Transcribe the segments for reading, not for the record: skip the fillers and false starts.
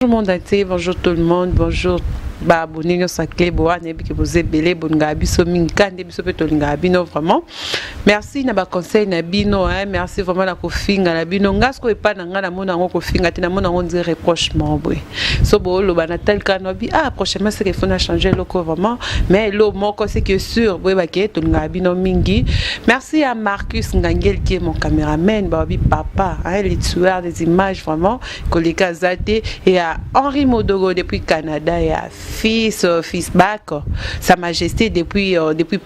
Bonjour monde entier, bonjour tout le monde, bonjour baabonné nyonso ya Cleboa. Nayebi ke boza ebele, bolingaka biso mingi, ka nde biso mpe tolingaka bino vraiment. Merci na baconseil na bino, hein. Merci vraiment na kofinga na bino. Nga sikoyo epai na ngai, namona yango kofinga te, namona yango ndire reproche moko boye. So booloba na tel ka nobi, ah, prochainement c'est qu'il faut na changer eloko vraiment. Mais elo moko, c'est que sûr, boyebake tolingaka bino mingi. Merci à Marcus Ngangel qui est mon caméraman, babi papa, hein, les tueurs des images, vraiment koleka aza te. Et à Henri Modogo depuis Canada et à fils Bac, Sa Majesté depuis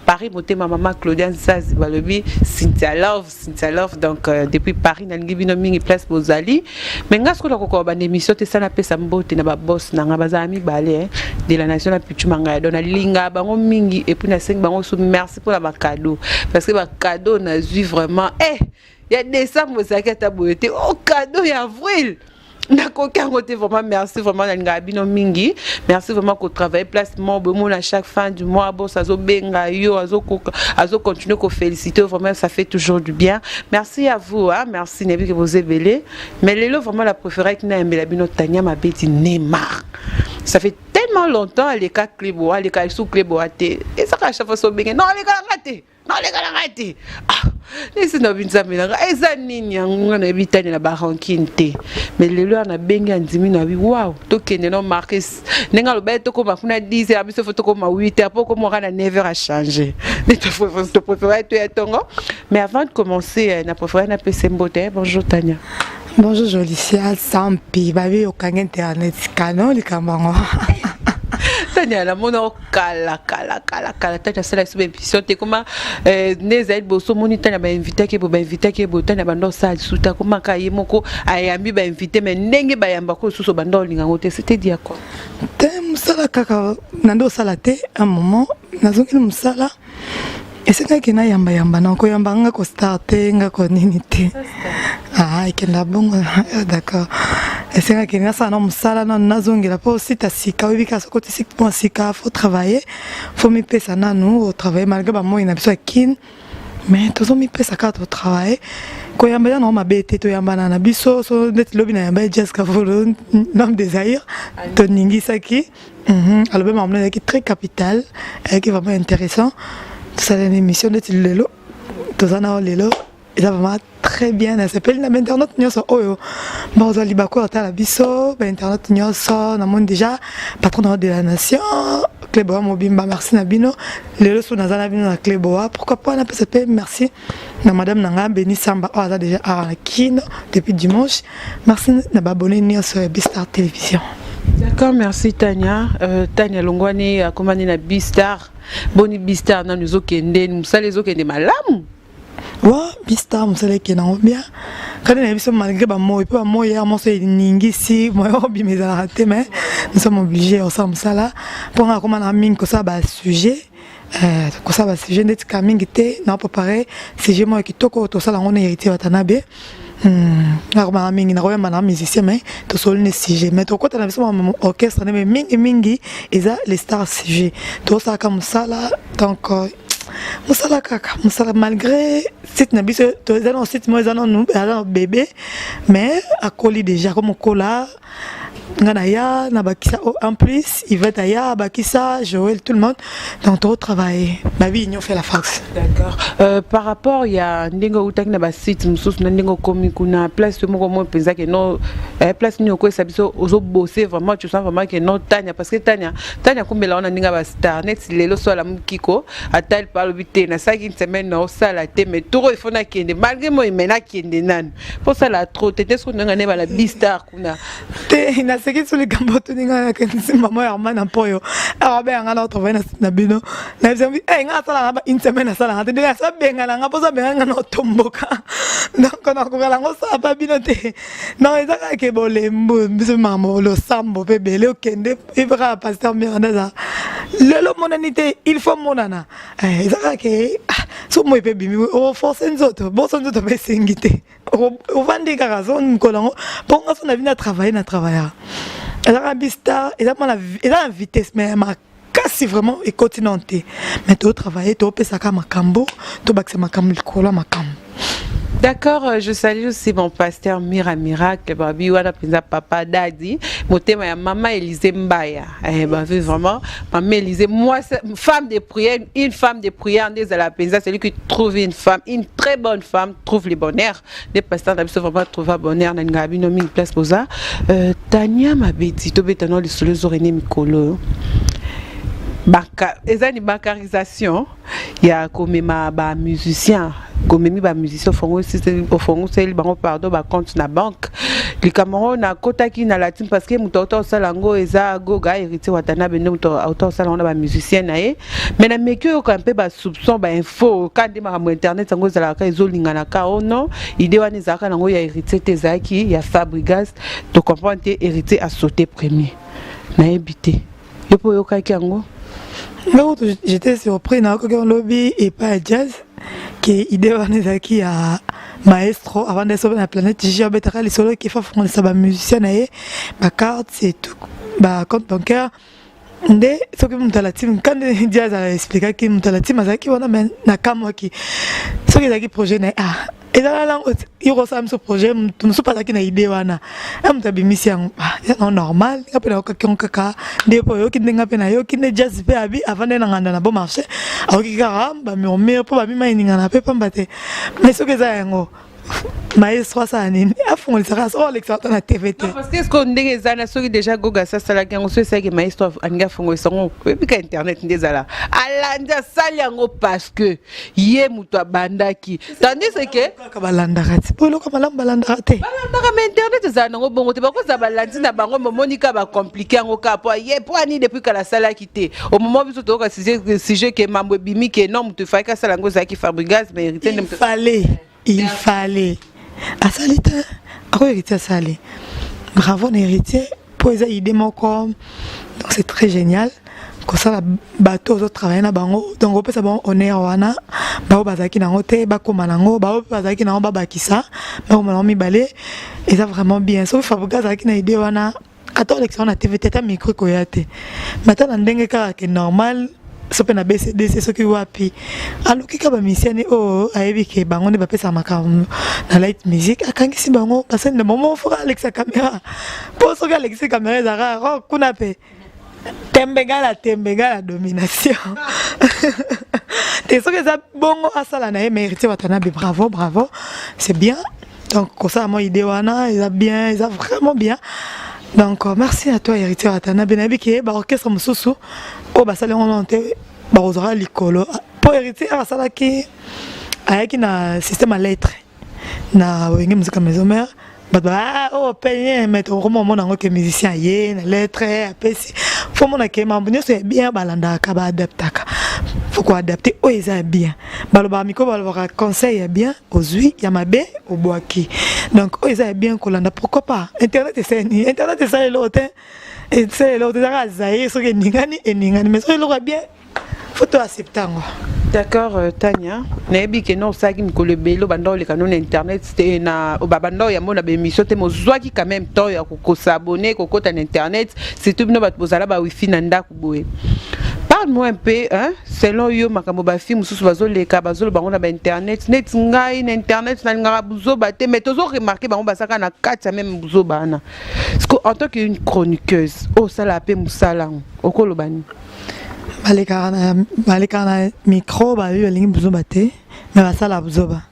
Paris, motema mama Claudia Nsazi, balobi Cynthia Love, Cynthia Love. Donc depuis Paris, nalingi bino mingi place bozali. Mais nga sikoyo nakokoka banda émission te sana apesa mbote na baboss na nga. Bazala mibale, hein, de la nation na Pichu Mangaya. Donc nalinga bango mingi et puis nasengi bango so merci mpona bacadeau, parce que bacadeau nazwi vraiment, eh, ya décembre ezalaki ata boye te. O cadeau ya avril nakoki yango te. Vraiment merci, vraiment nalingaka bino mingi. Merci vraiment kotravailler place moko bomona chaque fin du mois boss azobenga yo, azocontinue koféliciter. Vraiment, ça fait toujours du bien. Merci à vous, hein. Merci, nayebi ke boza ebele. Mais lelo vraiment la préféré nayembela bino Tania Mabedi Neymar. Ça fait tellement longtemps aleka Cleboa, aleka lisusu Cleboa te. Ezaka chaque fois sobenge non, aleka nanga te, naleka na ngai te. Ah, esi na nzambe na ngai, eza nini yango? Nga nayebi tani na barancune te, mais lelo ya nabengi, andimi na bi waw, tokende no Marcus. Ndenge aloba, tokóma kuna 10 heures, biso fo tokóma 8 heures, mpo okómaka na 9 heures achanger nde topréféré toya ntongo. Mais avant de commencer, na préféré napesa mbote. Bonjour Tania. Bonjour Jolicia Sampi, babi okangi internet kano likambo yango. Tania, namona kala kala kala kala. Tania asala biso baémission te. Koma nde ezali liboso, omoni Tania bainvitaki bo, bainvitaki bo. Tania banda osala lisusu te, akomaka ye moko ayambi bainvité. Mais ndenge bayambako lisusu, banda olinga yango te, c'était dia quoi? Te, mosala kaka na nde osala te. Un moment nazongeli mosala, esengaki nayambayamba na koyamba nga kostar te, nga konini te. Ah, ekenda bongo, d'accord. Esengaki nasala na mosala nanu, nazongela mpo site ya sika. Oyebi kaka soki oti site mpo ya sika, faut travailler, faut mipesa nanu otravailler malgré bamoi na biso ya kine, mais tozomipesa kaka, totravaille. Koyamba eza nango mabe te, toyambana na biso. So neti lobi nayamba ye Jazz Kavolo, l'homme des Zaïre, toningisaki. Alobi makambo ezalaki très capital, ezalaki vraiment intéressant. Tosala na émission neti lelo toza nao lelo, eza vraiment très bien. Nasepeli na bainternaute nyonso oyo bazwa libaku otala biso, bainternaute nyonso. Namoni déjà patron na de la nation, Cleboa mobimba, merci na bino. Lelo so naza na bino na Cleboa, pourquoi pas napesa mpe merci na madame na ngai Beni Samba oyo aza déjà awa na Kino depuis dimanche. Merci na baabonné nyonso ya Bistar Télévision. D'accord, merci Tania. Tania Longwani akomani na Bistar. Boni Bistar nanu ezokende, mosala ezokende malamu? Wa Bistar, mosala ekende yango bien. Kati na biso, malgré bamoi mpe bamoi ya moso eningisi, moyo obima ezalaka te, mais nous sommes obligés osala mosala mpo nga akoma na mingi kosala basujet, kosala basujet ndeti ka mingi te. Na préparé sujet moko ya kitoko, tosala yango na Héritier Watanabe. Nakomaka mingi nakoyamba na musicien, mais tosoli ne sujet, mais tokota na biso orchestre nde, mais mingimingi eza les stars sujet. Tosalaka mosala, donc mosala kaka mosala malgré site na biso eza na site moko, eza nanu, eza na bébé, mais akoli déjà comme okola. Nga na ya na bakisa en plus Yvette aya bakisa Joël, tout le monde, donc trop travailler, babi union fait la force. D'accord. Par rapport ya ndenge outaki na basite mosusu na ndenge okomi kuna, place moko mo mpenza ke no, place nini okoyesa biso ozobose vraiment, tu sens vraiment ke no Tania? Parce que Tania akumbela wana ndenge ya bastar neti lelo so alamuki ko atali pa alobi te, nasalaki une semaine na osala te, mais toro il faut nakende malgré moi, me nakende nanu mpo osala trop te te. Soki ndenge nde bala Bistar kuna. Te, naseki so likambo toninga nakendisi mama ya arma na mpoyo awa abenganga na otravaille na site na bino. Nayebisa nga asalanga ba une semaine, asalanga te ndenge asabenga na nga mpo abenga nga na otomboka, donc nakokala yango osala pa bino te. Donc eza kaka ke bolembo biso, makambo losambo mpe ebele okende kaka. Pasteur Miranda eza lelo monani te, il faut monana. Eza kaka ke so moi mpe ebimi, oforce nzoto boso, nzoto mpe esengi te, ovandi kaka so mikolo yango mpo nga so na bino na travaille na travaillaka. Ezaka Bistar eza na vitesse, mais makasi vraiment ekoti nano te, mais totravaille, topesaka makambo, tobakisa makambo likolo ya makambo. D'accord, je salue aussi mon pasteur Mira Miracle, babi wana penza papa daddy, motema ya mama Élisée Mbaya. Eh babi vraiment, maman Élisée, moi femme de prière, une femme de prière ndezala penza celui qui trouve une femme, une très bonne femme trouve le bonheur. Des pasteurs na biso vraiment trouve bonheur na ngabi no mingi place boza. Tania Mabedi tobeta no lisolo ezorene mikolo. Banca, eza ni bancarisation ya komema ba musicien, komemi ba musicien, ofongoseli bango, pardon, ba compte na banque. Likambo yango nakotaki na latine parce que moto auta kosala yango eza Goga, Héritier Watanabe, nde moto auta kosala yango na bamusicien na ye. Mais nameki oyoka mpe basoupçon, bainfo ka nde makambo internet yango ezalaka, ezolinganaka. O non, idée wana ezalaka nango ya Héritier te, ezalaki ya Fabrigas. Tocomprendre te, Héritier asauté premier, nayebi te, yo mpo oyokaki yango. Nga j'étais surpris, nayokoki lobi epai ya Jazz ke idée wana ezalaki ya maestro. Avant nde na Planète J abetaka lisolo ke fa fongolisa bamusicien na ye bacarte et tout, bacompte bancaire. Nde soki moto alatime kandi Jazz aexplikaki, moto alatime azalaki wana. Me nakamwaki soki ezalaki projet na ye. Ah, ezala nango yo kosala biso projet, moto mosusu azalaki na idée wana ya moto abimisi yango, eza nango normal. Nga mpe nayokaki yango kaka nde mpo oyoki nde nga mpe nayoki nde Jazz mpe abi avant nde na nganda na Bon Marché, ayoki kaka bamurmure mpo babima eningana mpe pamba te. Mais soki eza yango, maestro asala nini? Afungolisaka soki olekisaka ata na TV te. Parce que ce ndenge eza na soki déjà Goga asalaki yango, so esalaki maestro alingi afungolisa yango, oyebika internet nde ezala alandi asali yango parce que ye moto abandaki, tandis que Kaka balandaka ti po eloko malamu balandaka te. Balandaka, ma internet ezala nango bongo te. Bakozala balandi na bango, momoni kaka bacompliquer yango kaka po ye po ani depuis kala asalaki te. Au moment biso toyoka sujet ke mambo ebimi ke non, moto efalaki asala yango ezalaki Fabrigas, mais Héritier nde Il fallait, il fallait asali te. Ako Héritier asali, bravo na Héritier mpo eza idée moko. Donc c'est très génial kosala bato ozotravaille na bango, donc opesa bango honneur wana. Bao bazalaki nango te, bakóma nango. Bao mpe bazalaki nango, babakisa, bakóma nango mibale. Eza vraiment bien. Soki Fabrigas azalaki na idée wana, ata olekisa na TV te, ata micro ekoya te, mais ata na ndenge kaka ke normal, so mpe na BCDC, soki wapi, aluki ka bamisiani oyo ayebi ke bango nde bapesaka makambo na light music, akangisi bango, basali na momo. Foka alekisa caméra, mpo soki alekisi caméra ezalaka kuna mpe tembe ngala, tembe ngala, domination te. Soki eza bongo, asala na ye. Mais Héritier Watanabe, bravo, bravo, c'est bien. Donc kosala mwa idée wana eza bien, eza vraiment bien. Donc merci à toi, Héritier Watanabe. Nayebi ke baorchestre mosusu oyo basali yango nano te, bakozwaka likolo, mpo Héritier asalaki, ayaki na système ya lettre na Wenge Musica Maison Mère. Bato ah oyo penye, mais tokoma omona yango ke musicien aye na lettre apesi. Fo mona ke mambo nyonso ya bien balandaka, baadaptaka. Fo koadapte oyo eza ya bien. Balobaka mikro, balobaka conseil ya bien ozwi, ya mabe obwaki. Donc oyo eza ya bien kolanda, pourquoi pas? Internet esali, internet esali eloko te, esali eloko te. Ezaka zaire, soki eningani, eningani. Mais soki eloko ya bien, faut to accepte yango. D'accord, Tania, nayebi ke no osalaki mikolo ebele obanda oleka no na internet te, na babanda oyambo na baémission te, mozwaki quand même temps ya kosabonner, kokota na internet, surtout bino bato bozala ba wifi na ndako boye. Parle-moi un peu, hein, selon yo, makambo bafille mosusu bazoleka, bazoloba bango na bainternet. Neti ngai na internet nalingaka buzoba te, mais tozoremarquer bango bazalaka na kati ya même buzoba wana. Parce que en tant qu'une chroniqueuse oyo osalaka mpe mosala yango, okoloba nini? Balekaka na micro, babi balingi buzoba te, me basala buzoba.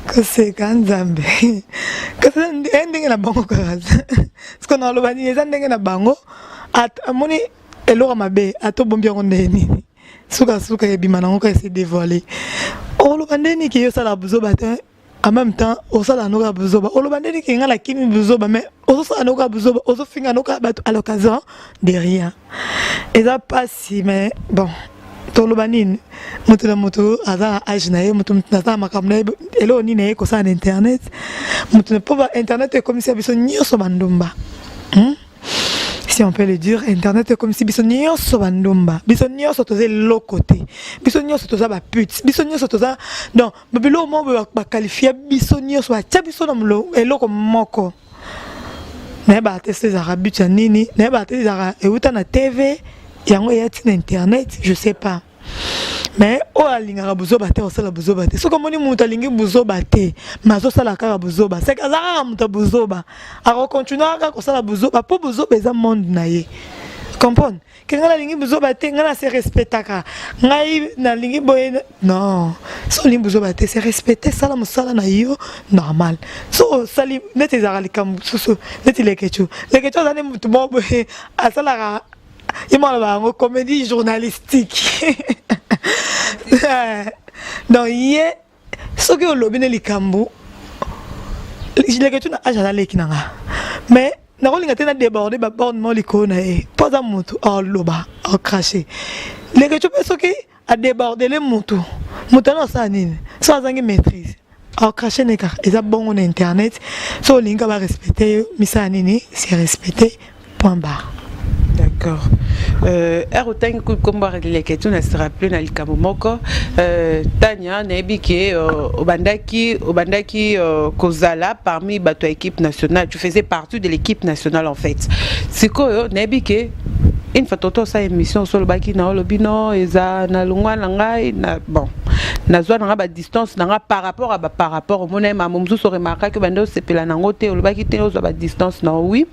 Koseka Nzambe kasi ndenge na bango kaka siko naloba nini? Eza ndenge na bango. Amoni eloko mabe, ata obombi yango ndenge nini, sukasuka ebima nango kaka, ese dévoilé. Oloba ndeni ke yo osala buzoba te, en même temps osala noka buzoba. Oloba ndeni ke nga nakimi buzoba, mais ozosala noka buzoba, ozofinga noka bato à l'occasion de rien. Eza pasi, mais bon, toloba nini? Moto na moto aza na age na ye, moto aza na makambo na ye. Eloko nini aye kosala na internet? Moto mpo ba internet ekomisa biso nyonso bandumba, Si on peut le dire, internet ekomisi biso nyonso bandumba. Biso nyonso toza eloko te, biso nyonso toza bapute, biso nyonso toza donc biloko moko boye. Baqualifia biso nyonso, batia biso na eloko moko. Nayebaka te so ezalaka but ya nini, nayebaka te ezalaka euta na TV yango eya ntina internet, je sais pas. Mais oyo alingaka buzoba te, osala buzoba te. Soki omoni moto alingi buzoba te, mais azosala kaka buzoba, seke aza kaka moto ya buzoba, akocontinue kaka kosala buzoba mpo buzoba eza monde na ye. Comprendre ke ngai nalingi buzoba te, ngai nase respectaka, ngai nalingi boye. Non, so olingi buzoba te, se respecte, sala mosala na yo normal. So osali neti ezalaka likambo mosusu, neti Lekecu. Lekecu aza nde motu moko boye, asalaka ye moko aloba yango comédie journalistique. Donc ye, soki olobi ne likambo, Lekecu na age aza leki na nga, mais nakolinga te na déborde baborne mo likolo na ye, mpo aza motu aloba, acrache. Lekecu mpe, soki adébordele motu, motu ana osala nini? So azangi maîtrise, acrache ne kaka. Eza bongo na internet. So olingi ka barespecte yo, misala nini? C'est respecté, point barre. D'accord. Ere otangi nkombo Leketu, na se rappele na likambo moko. Tania, nayebi ke obandaki kozala parmi bato ya équipe nationale, tu faisais partie de l'équipe nationale en fait. Sikoyo nayebi ke une fois toto osala émission, oso olobaki na olobi no eza na longwa na ngai na bon, nazwa na ngai badistance na ngai par rapport à par rapport omona ye mambo mosusu, oremarkaki obandi osepela nango te, olobaki te ozwa badistance na. Oui,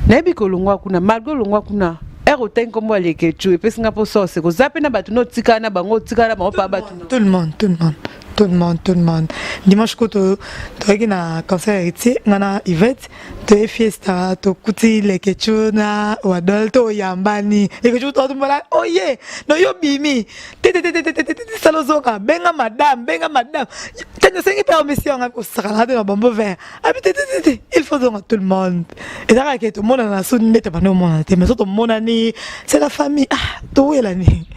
nayebi kolongwa kuna. Malgré olongwa kuna, ere otangi nkombo ya Lekecu, epesi nga mpo sose koza mpe na bato no otikala na bango, otikala na bango pa bato. Tout le monde, tout le monde, tout le monde, tout le monde. Dimanche ko toyaki na concert Héritier, nga na Yvette, toye fiesta, tokuti Lekecu na Wadol, toyambani. Lekecu totumbola oye no yo bimi te te te te te te te, sala ozonga, benga madame, benga madame tani osengi permission nga kosakana te na bambo vert abi te te te te, il faut zonga. Tout le monde, eza kaka ke tomonana na so nde tobandi omonana te, mais so tomonani, c'est la famille. Ah, towela nini?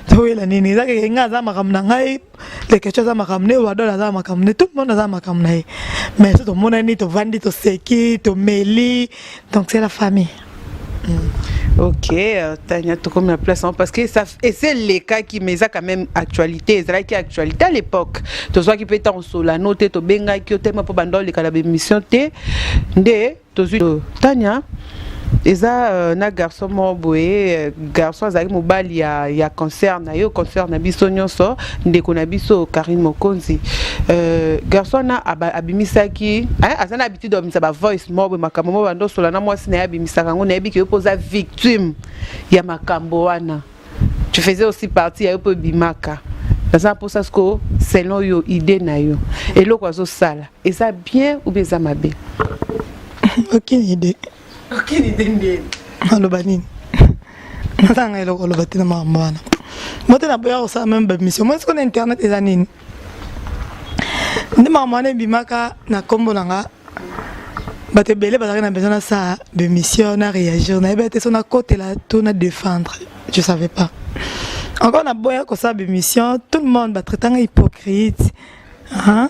Towela nini? Eza keke nga aza makambo na ngai, Lekecu aza makambo ne, Wadol aza makambo ne, tout le monde aza makambo na ye, mais so tomonani, tovandi, toseki, tomeli, donc c'est la famille. Ok, Tania, tokomi na place hein, parce que ça ese elekaki, mais eza quand même actualité, ezalaki actualité à l'époque. Tozwaki mpe ntango solano te, tobengaki yo tema mpo banda oleka na bémission te nde tozwi Tania. Eza na garçon moko boye, garçon azalaki mobali ya concert na yo, concert na biso nyonso, ndeko na biso Karine Mokonzi. Garçon wana abimisaki, aza na habitude abimisa bavoice moko boye, makambo moko bando osola na mwasi na ye, abimisaka yango. Nayebi ke yo mpo oza victime ya makambo wana, tu faisais aussi partie ya yo mpo ebimaka. Naza mposa siko, selon yo, idée na yo, eloko azosala eza bien ou bien eza mabe? Aucune idée. Aucune idée ndeni? Naloba nini? Nazanga eloko oloba te na makambo wana. Mo te naboya kosala même bamission mo siko na internet. Eza nini nde makambo wana ebimaka na nkombo na nga? Bato ebele bazalaki na besoin nasala bémission, na réagir, nayebi te so nakotela to na défendre, je savais pas encore. Naboya kosala bémission, tout le monde batraitanga hypocrite, hein?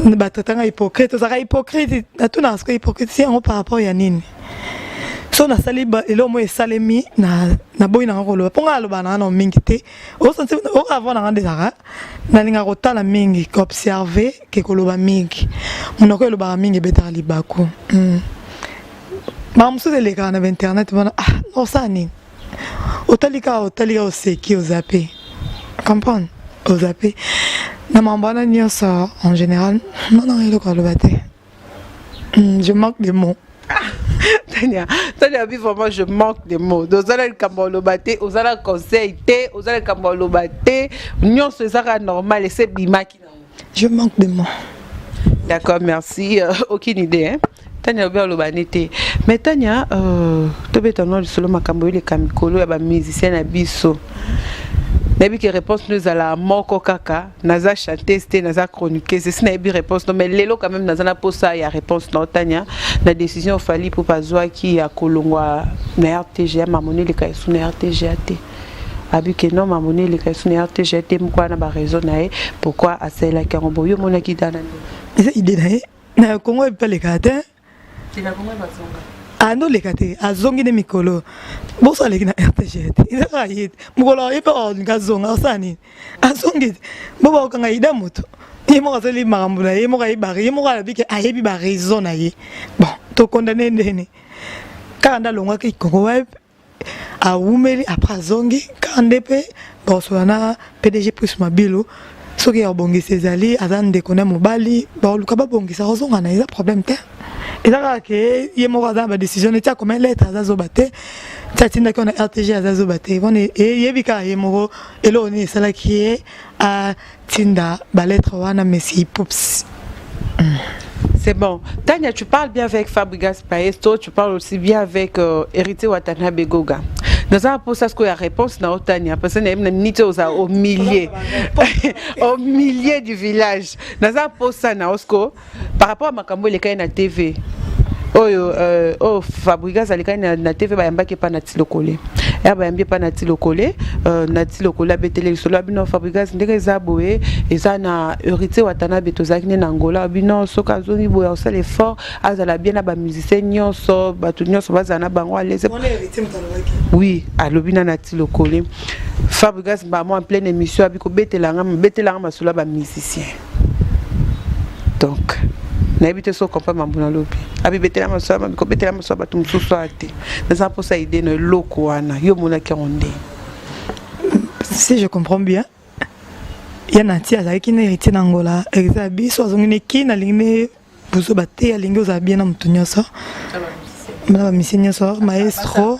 Batraitanga hypocrite, ozalaka hypocrite. Natunaka siko hypocrite si yango par rapport ya nini? So nasali eloko moko esalemi, naboyi nanga koloba, mpo ngai alobaka nanga na mingi te. Oka avant nanga nde ezalaka nalingaka kotala mingi, koobserve ke koloba mingi. Monoko elobaka mingi, ebetaka libaku. Makambo mosusu elekaka na bainternet wana, ah, osala nini? Otali kaka, otali kaka, oseki, oza pe comprendre, oza pe na makambo wana nyonso. En général, nonanga eloko aloba te. Je manque de mots. Tania, Tania bi vraiment, je manque de mots. Ozala likambo oloba te, ozala conseil te, ozala likambo oloba te, nyonso ezaka normal, ese bimaki. Je manque de mots. D'accord, merci. Aucune idée, hein? Tania obi aloba ne te. Mais Tania, tobeta no lisolo makambo eleka mikolo ya bamusicien na biso. Nayebi ke réponse no ezala moko kaka: naza chanteuse te, naza chroniqueuse. Esi nayebi réponse no, mais lelo quand même naza na posa ya réponse na Tania na décision Fally mpo bazwaki ya kolongwa na RTGA. Mamoni eleka esu na RTGA te, abi ke non, mamoni eleka esu na RTGA te, moko wana baraison na ye pourquoi asalelaki yango. Bo yo omonaki dana nde? Eza idée na ye. Na Kongo epe alekaka te, ando oleka te, azongi nde mikolo boso aleki na RTG te. Eza kaka ye te, mokolo ye mpe olinga azonga, osala nini? Azongi te, bo bakokanga ida moto. Ye moko azali makambo na ye moko, ayebaka ye moko, alobi ke ayebi baraison na ye. Bon, tokondane ndeni kaka nde alongwaki Congo Web. Awumeli, après azongi kaka nde mpe bakosola na PDG Prince Mabilu. Soki ya kobongisa ezali, aza ndeko na mobali, baluka babongisa, kozonga na eza problème te. Eza kaka ke ye moko aza na badécision neti akoma lettre, aza zoba te. Ti atindaki wana RTG, aza zoba te. Wana eyebi kaka ye moko eloko nini esalaki ye atinda balettre wana. Messi Pops. C'est bon. Tania, tu parles bien avec Fabregas Paesto, tu parles aussi bien avec Héritier Watanabe Goga. Nous avons pour ça ce qu'il y a réponse na Tania, parce que nous avons au milieu du village. Nous avons pour ça na Osco par rapport à makambo les na TV. Oyo oyo Fabregas alekaki na TV, bayambaki epa na Tilokole ya bayambi epa na Tilokole, na Tilokole abetele lisolo ya bino Fabregas ndenge eza boye, eza na Héritier Watanabe, tozalaki nde na Angola. Bino soki azongi boye, akosala effort azala bien na bamusicien nyonso, bato nyonso bazala na bango à l'aise. Oui, alobi na Tilokole. Fabregas mbamo en pleine émission abi kobetelanga, betelanga masolo ya bamusicien. Donc nayebi te so comprendre mambo nalobi. Abibetela masolo, kobetela masolo bato mosusu aya te. Naza mposa idée na eloko wana, yo omonaki yango ndenge? Si je comprends bien, ye na ti azalaki na Héritier na Angola, eza biso azongi ne Kini, alingi ne buzoba te, alingi ozala bien na moto nyonso, na bamusicien nyonso. Maestro,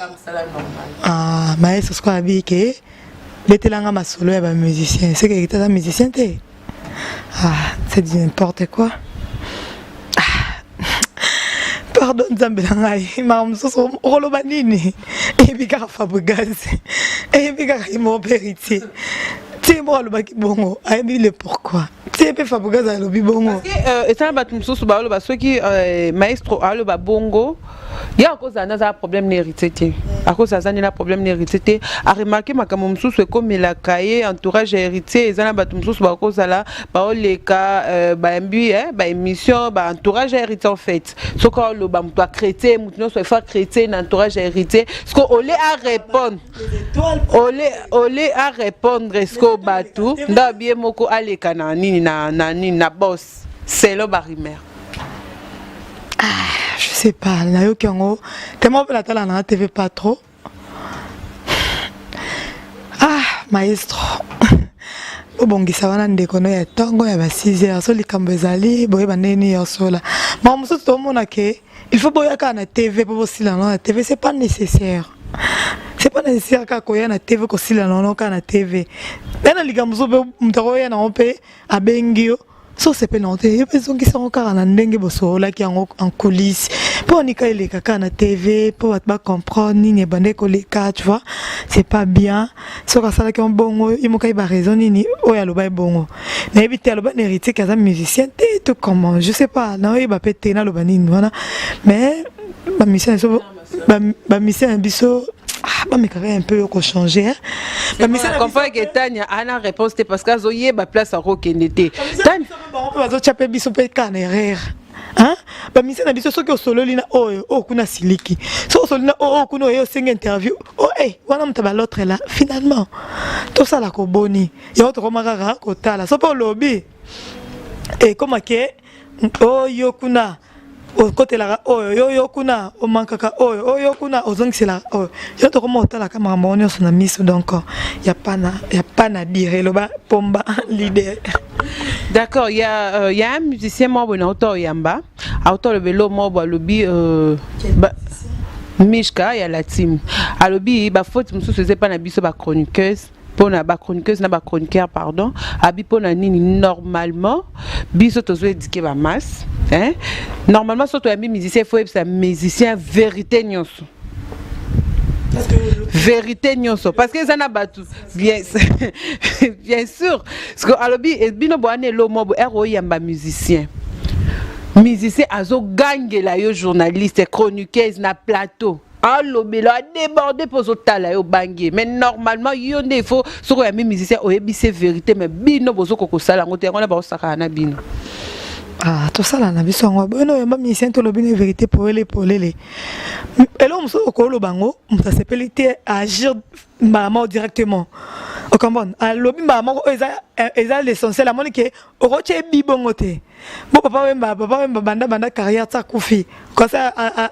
ah, maestro sikoyo abi ke betelanga masolo ya bamusicien, c'est que Héritier aza musicien te. Ah, c'est du n'importe quoi. Ah, pardon, Nzambe na ngai, makambo mosusu okoloba nini? Eyebi kaka Fabregas, eyebi kaka ye moko mpe Héritier. Tie moko alobaki bongo, ayebi le pourquoi. Tie mpe Fabregas alobi bongo. Esala bato mosusu baoloba soki maestro aloba bongo, ye akozala nde aza problème na Héritier te, akozala aza nde na problème na Héritier te. Aremarquer makambo mosusu ekomelaka ye, entourage ya Héritier eza na bato mosusu bakozala baoleka, bayambi baémission, baentourage ya Héritier. En fait, soki aloba moto achrétien, moto nyonso efa chrétien na entourage ya Héritier. Ce que ole arépondre, ole arépondre, est ce que bato nde abie moko aleka na nini, na nini, na boss, selon barumeur? Ah, je sais pas, nayoki yango tellement mpe natala nanga TV pas trop. Ah, maestro, bobongisa wana ndeko no ya ntongo ya ba 6 heures. So likambo ezali, boyeba ndenge nini yosola. Makambo mosusu tomona ke il faut boya kaka na TV mpo bosila nango na TV. C'est pas nécessaire, c'est pas nécessaire kaka koya na TV, kosila nango kaka na TV. Ya na likambo mosusu mpe moto akoya nango mpe abengi yo, so osepeli nango te, yo mpe ezongisa yango kaka na ndenge bosololaki yango en coulisse, mpo onika eleka kaka na TV mpo bato bacomprendre nini ebande koleka. Tu vois, c'est pas bien. Soki asalaki yango bongo, ye moko ayeba raison nini oyo aloba ye bongo. Nayebi te, aloba na Héritier ke aza musicien te to comment, je sais pas, naoyeba mpe te naloba nini wana. Mais bamusicien na biso, bamusicien na biso bamekaka un peu kochanger. Comprendre ke Tania ana réponse te parce que azoyeba place akokende te. Bango mpe bazotya mpe biso mpe kaka na erreur. Bamusicien na biso, soki osololi na oyo, oyo kuna siliki, soki osololi na oyo kuna, oye osenga interview, o e wana moto ba l'autre là. Finalement tosala koboni yango, tokoma kaka kotala. So mpe olobi ekoma ke oyo kuna okotelaka oyo, yo yo kuna omankaka oyo, oyo kuna ozongiselaka oyo, yo tokoma otalaka makambo nyonso na miso. Donc ya pas na dire, eloba Pomba leader. D'accord, il y a un musicien moko boye na auta oyamba, auta oloba elo moko boye, alobi Mishka ya la team, alobi bafaute mosusu eza epai na biso bachroniqueuse, mpona bachroniqueuse na bachroniqueur, pardon. Abi mpona nini? Normalement biso tozoéduquer bamasse, hein? Normalement so toyambi musicien, il faut yebisa musicien vérité nyonso, vérité nyonso, parce que eza na bato, bien sûr. Parce que alobi bino bowana elo mo bo ere oyamba musicien, musicien azogangela yo journaliste, chroniqueuse na plateau, alobela, adéborde mpo ozotala yo, obangi ye. Mais normalement yo nde il faut soki oyambi musicien, oyebisi vérité. Mais bino bozokoka kosala yango te, yango wana baosakaka na bino. Ah, tosala na biso yango boyeno, oyamba musicien, tolobi na vérité polele polele. Eloko mosusu okoloba yango, moto asepeli te, agir mbala moko directement, ocomprendre? Alobi mbala moko oyo eza l'essentiel. Amoni ke okotia ebi bongo te. Bo Papa Wemba, Papa Wemba banda carrière ti akufi, kasi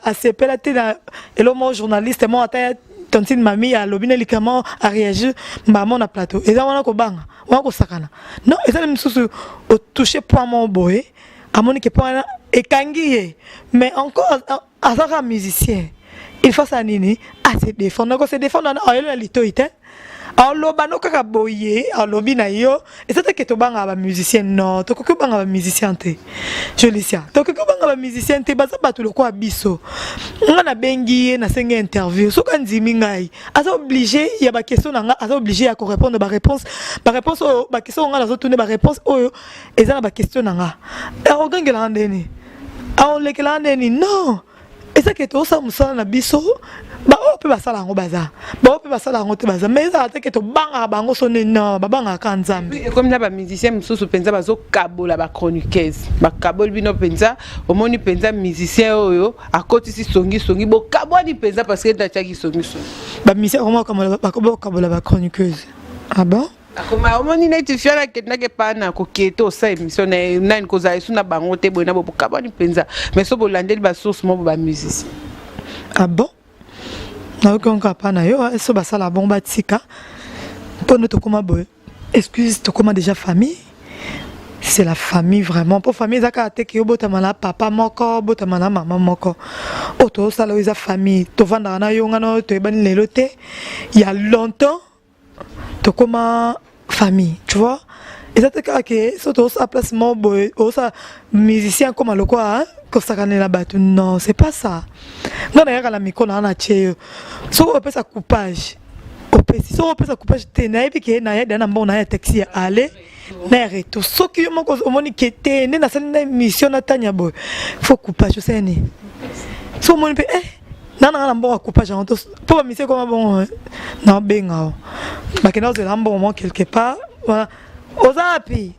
asepela te na eloko moko journaliste moko ata. Tantine Mami alobi na likambo, aréagir mbamo na plateau. Eza wana kobanga, wana kosakana? Non, eza na misusu otouche point moko boye, amoni ke point wana ekangi ye, mais encore azaka musicien, il faut asala nini? Ase défendre. Kose défendre wana, ayeli na litoi te, aloba no kaka boye, alobi na yo. Eza te ke tobangaka bamusicien, non, tokoki obanga bamusicien te. Jolicia, tokoki obanga bamusicien te, baza bato lokola biso. Nga nabengi ye, nasengi interview, soki andimi ngai, aza obligé ya baquestion na nga, aza obligé ya korépondre baréponse, baréponse oyo, baquestion oyo nga nazotune, baréponse oyo eza na baquestion na nga. Akogangelaka ndeni? Aolekelaka ndeni? Non, eza ke tozosala mosala na biso. Baoyo mpe basala yango baza, baoyo mpe basala yango te baza, mais ezala te ke tobangaka bango. So nde non, babangaka kaka Nzambe. Ekomi na bamusicien mosusu mpenza bazokabola bachroniqueuse, bakaboli bino mpenza. Omoni mpenza musicien oyo akotisi songisongi, bokabwani mpenza parce que atiaki songisongi. Bamusicien bakokabola bachroniqueuse? Ah bon? Akoma omoni neti fiala akendaki epai na kokete osala émission na ye, nani kozala esu na bango te boye na bo, bokabwani mpenza. Mais so bolandeli basource moko, bamusicien. Ah bon? Nayoki onka pa na yo. So basala bongo, batika, mpo nde tokóma boye, excuse, tokóma déjà famille. C'est la famille vraiment, mpo famille eza kaka te ke obotama na papa moko, obotama na mama moko. Oyo tozosala oyo eza famille. Tovandaka na yo, nga na oyo toyebani lelo te, ya longtemps, tokóma famille, tu vois. Eza te kaka ke so tozosala place moko boye, ozosala musicien koma lokola kosakanela bato. Non, c'est pas ça. Nga nayaka na micro na nga, na tie yo. Soki opesa coupage, opesi. Soki opesa coupage te, nayebi ke nayeda na mbongo na ya taxi ya aller na ya retour. Soki yo moko omoni ke te, nde nasali na émission na Tania boye, faut coupage, osala nini? So omoni mpe eh, na nanga na mbongo ya coupage yango, mpo bamisie ekoma bongo, naobenga o bakenda kozela mbongo moko quelque part. Voilà, oza wapi?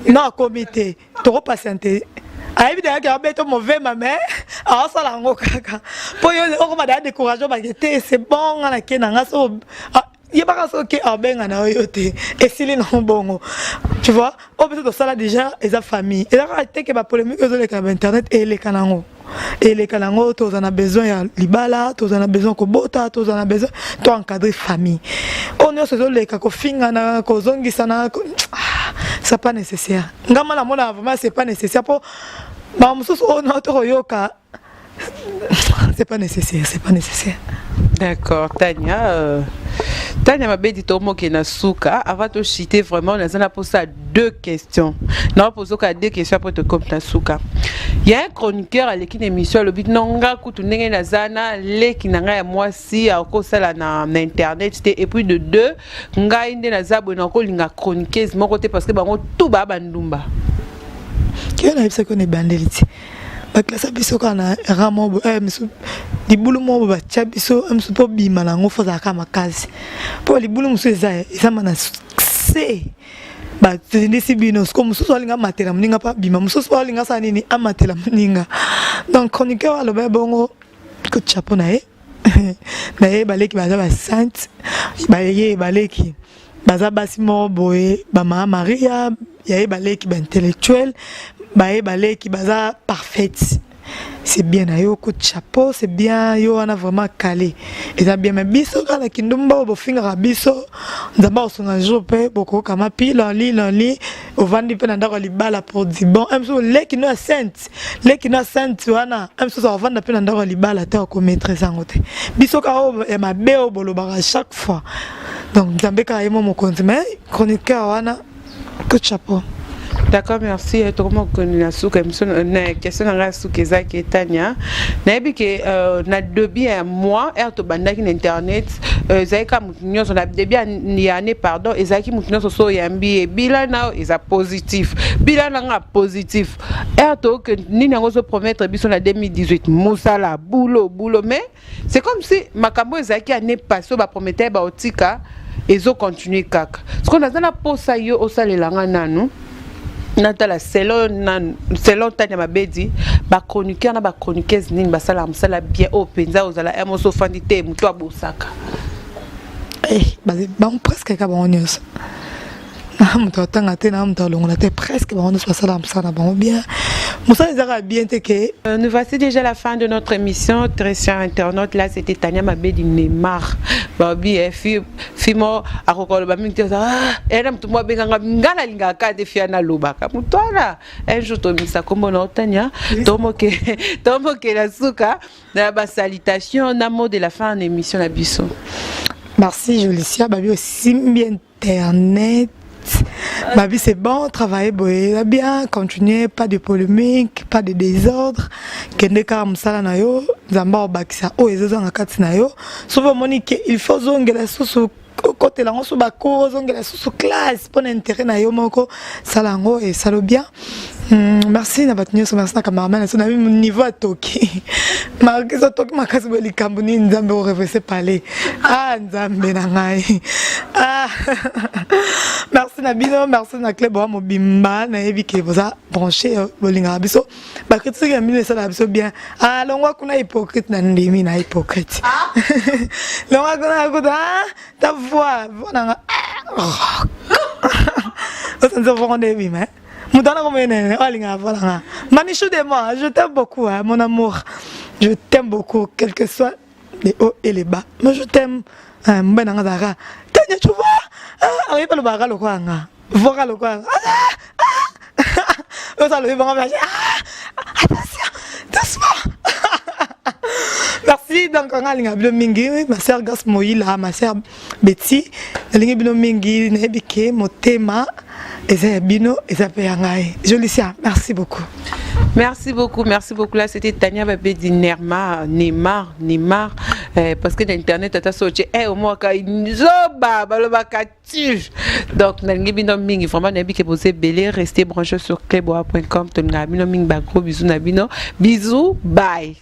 Na akomi te, tokopatiente. Ayebi dayaki abeto movema, mais aosala yango kaka mpo yo okoma daya décourage. Obake te, c'est bon, nga nake na nga. So yebaka soki abenga na yo te, esili nango bongo, tu vois. Oyo biso tosala déjà eza famille. Eza kaka te ke bapolémique ezoleka na bainternet, eleka nango, eleka nango. Toza na besoin ya libala, toza na besoin kobota, toza na besoin to encadrer famille. Oyo nyonso ezoleka, kofingana, kozongisana, c'est pas nécessaire. Ngama namona vraiment c'est pas nécessaire, mpo makambo mosusu oyo na tokoyoka, c'est pas nécessaire, c'est pas nécessaire. D'accord, Tania. Tania Mabedi, tomoke na suka. Avant de chuter vraiment, naza na posa deux questions. Na posa deux questions pour te comme na suka. Il y a un chroniqueur aleki na émission, alobi non, nga kutu ndenge naza na leki na ngai ya mwasi akosala na internet te. Et puis de deux, ngai nde naza boye, nakolinga chroniqueuse moko te parce que bango tout ba bandumba. Kiyo nayebisaki yo na ebandeli ti baklasa biso kaka na rang moko boye, misu libulu moko boye batya biso misu mpo bima na yango, fo ozalaka makasi, mpo libulu mosusu eza ma na se batindisi bino. Siko mosusu alinga amatela moninga mpo abima, mosusu alinga asala nini, amatela moninga. Donc chroniqueur aloba ya bongo, coup chapeau na ye. Na ye baleki baza basainte, baye baleki baza basi moko boye, bamama Maria yaye, baleki baintellectuel, baye baleki baza parfaite. C'est bien na yo, coup de chapeau, c'est bien. Yo wana vraiment calé, eza bien. Mais biso kaka na kindumba oyo bofingaka biso, Nzambe akosunga jour mpe bokokama pi loli loli. Ovandi mpe na ndako ya libala pour du bon, mosusu leki no ya sainte, leki no ya sainte wana, mosusu avanda mpe na ndako ya libala te, akomaîtrise yango te. Biso kaka oyo ya mabe oyo bolobaka chaque fois. Donc Nzambe kaka ye mo mokonzi, mais chroniqueur wana, coup de chapeau. D'accord, merci. Tokoma kokende na suka émission. Na question na ngai ya suka ezaki, Tania, nayebi ke na début ya mois ere tobandaki na internet, ezalaki kaka motu nyonso na début ya année, pardon, ezalaki motu nyonso so oyambi ye, bilan na yo eza positif, bilan na nga positif. Ere toke nini yango ozopromettre biso na 2018? Mosala, boulot, boulot. Mais c'est comme si makambo ezalaki année passée oyo bapromettre baotika, ezocontinue kaka. Sikoyo naza na posa yo osalela nga nanu natala selon Tania Mabedi, bachroniqueur na bachroniqueuse nini basalaka mosala bien, oyo mpenza ozala ya moso ofandi te, moto abosaka? Bango presque kaka bango nyonso. Na moto atanga te, na moto alongola te, presque bango nyonso basalaka mosala na bango bien. Mosala ezaka bien te ke. Nous voici déjà la fin de notre émission, très chers internautes. Là, c'était Tania Mabedi Neymar. Babi, eh, fi, fimo, akokoloba mingi te, ah, ena moto mwa benganga nga nalingaka te fi nalobaka. Moto wana, un jour tomisa kombo na Tania, tomoke, tomoke la suka, na ba salutation, na mot de la fin en émission na biso. Merci Jolicia, babi osimbi internet. Babi, c'est bon, travailler boye bien, continuer, pas de polémique, pas de désordre. Kende kaka mosala na yo, Nzambe obakisa oyo ezozanga kati na yo. Soki omoni ke il faut ozongela susu, okotela yango so bacours, ozongela susu classe mpona intérêt na yo moko, sala yango, esalo bien. Merci na bato nyonso, merci na cameraman na so na niveau atoki markis, atoki makasi boye. Likambo nini? Nzambe orevese pale. Ah, Nzambe na ngai, ah. Merci na bino, merci na club wa mobimba. Nayebi ke boza branché, bolingaka biso, bacritique ya bino esalaka biso bien. Ah, longwa kuna, hypocrite. Na ndimi na hypocrite. Longwa kuna kuta. Ah, ta voix, voix nanga osanzi voko nde ebima moto wana komoyenene oyo alingaka voix nanga. Manichou de moi, je t'aime beaucoup, hein, mon amour, je t'aime beaucoup, quel que soit les hauts et les bas, mais je t'aime. Mobali nanga azalaka Tanya, tu vois, ayebi alobaka lokola nga, voix lokola nga. Oyo alobi bango, attention, doucement. Merci. Donc nga alinga bino mingi, ma sœur Gas Moïla, ma sœur Betty, nalingi bino mingi. Nayebi ke motema eza ya bino, eza mpe ya ngai. Jolicia, merci beaucoup. Merci beaucoup, merci beaucoup. Là, c'était Tania Babedi Nerma, Neymar, Neymar. Parce que l'internet, ata soche, eh, au moins, zoba, balobaka tige. Donc, nalingi bino mingi, vraiment, nayebi ke boza ebele. Restez branchés sur cleboa.com. Tolinga bino mingi, ba gros bisous na bino. Bisous, bye.